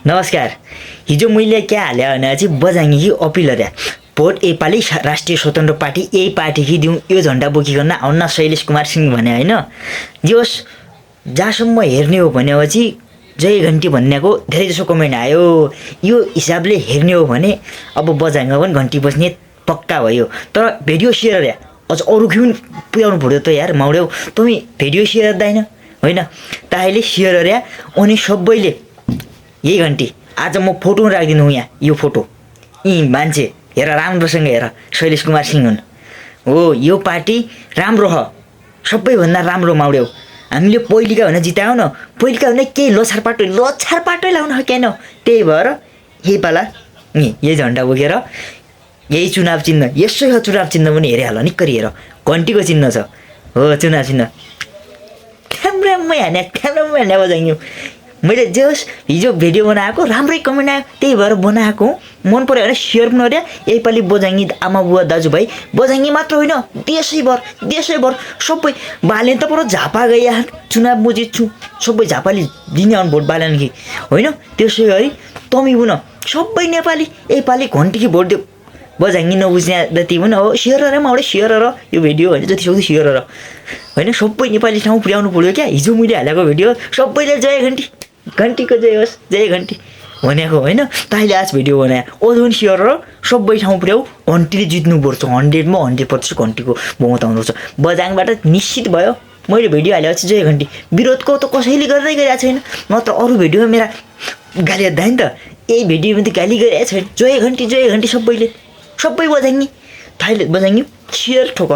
नमस्कार। हिजो मैले क्या हाले भने चाहिँ बजाङ्गी कि अपिल अरे भोट नेपाली राष्ट्रिय स्वतन्त्र पार्टी यही पार्टी कि दिउँ यो झन्डा बोकिकन आउन शैलेश कुमार सिंह भने होइन। जोस् जहाँसम्म हेर्ने हो भनेपछि जय घन्टी भन्नेको धेरै जसो कमेन्ट आयो। यो हिसाबले हेर्ने हो भने अब बजाङ्गमा पनि घन्टी बस्ने पक्का भयो। तर भिडियो सेयर अरे अझ अरू के पनि पुर्याउनु पऱ्यो त यार माउड्यौ। तँ भिडियो सेयर गर्दैन होइन ताहिले सेयर अरे अनि सबैले यही घन्टी आज म फोटो राखिदिनु यहाँ यो फोटो यी मान्छे हेर राम्रोसँग हेर शैलेश कुमार सिंह हुन् हो। यो पार्टी राम्रो ह सबैभन्दा राम्रो माउड्यौ। हामीले पहिलेका भने जितायो न पहिलेका भने केही लोछार पाटो लाउन सकेन। त्यही भएर यही पाला यही झन्डा बोकेर यही चुनाव चिन्ह यसै हो। चुनाव चिन्ह पनि हेरिहाल निक्करी हेर घन्टीको चिन्ह छ हो चुनाव चिन्ह। क्यामेरामै हाने बजाइयो। मैले जे होस् हिजो भिडियो बनाएको राम्रै कमेन्ट आयो त्यही भएर बनाएको मन पऱ्यो भने सेयर पनि गरे। यसपालि बजाङ्गी आमा बुवा दाजुभाइ बजाङ्गी मात्र होइन देशैभर सबै बालेन त पर झापा गए चुनाव म जित्छु सबै झापाले दिने आउनु भोट बालेन कि होइन। त्यसै गरी तमी बुन सबै नेपाली यसपालि घन्टी कि भोट दियो। बजाङ्गी नबुझ्ने जति पनि हो सेयर गरेर माउडे सेयर गर यो भिडियो भने जति सक्दो सेयर गर होइन। सबै नेपाली ठाउँ पुर्याउनु पऱ्यो क्या। हिजो मैले हालेको भिडियो सबैले जय घन्टीको जय होस् जय घन्टी भनेको होइन। ताहिले आज भिडियो बनायो अझ पनि सेयर र सबै ठाउँ पुर्याऊ। घन्टीले जित्नुपर्छ 100मा 100% घन्टीको बहुमत आउनुपर्छ। बजाङबाट निश्चित भयो। मैले भिडियो हालेपछि जय घन्टी विरोधको त कसैले गर्दै गरेको छैन। नत्र अरू भिडियोमा मेरा गाली गर्दा नि त यही भिडियोमा त गाली गरेको छैन। जय घन्टी सबै बजाङ्गी ताहिले बजाङ्गी सेयर ठोक।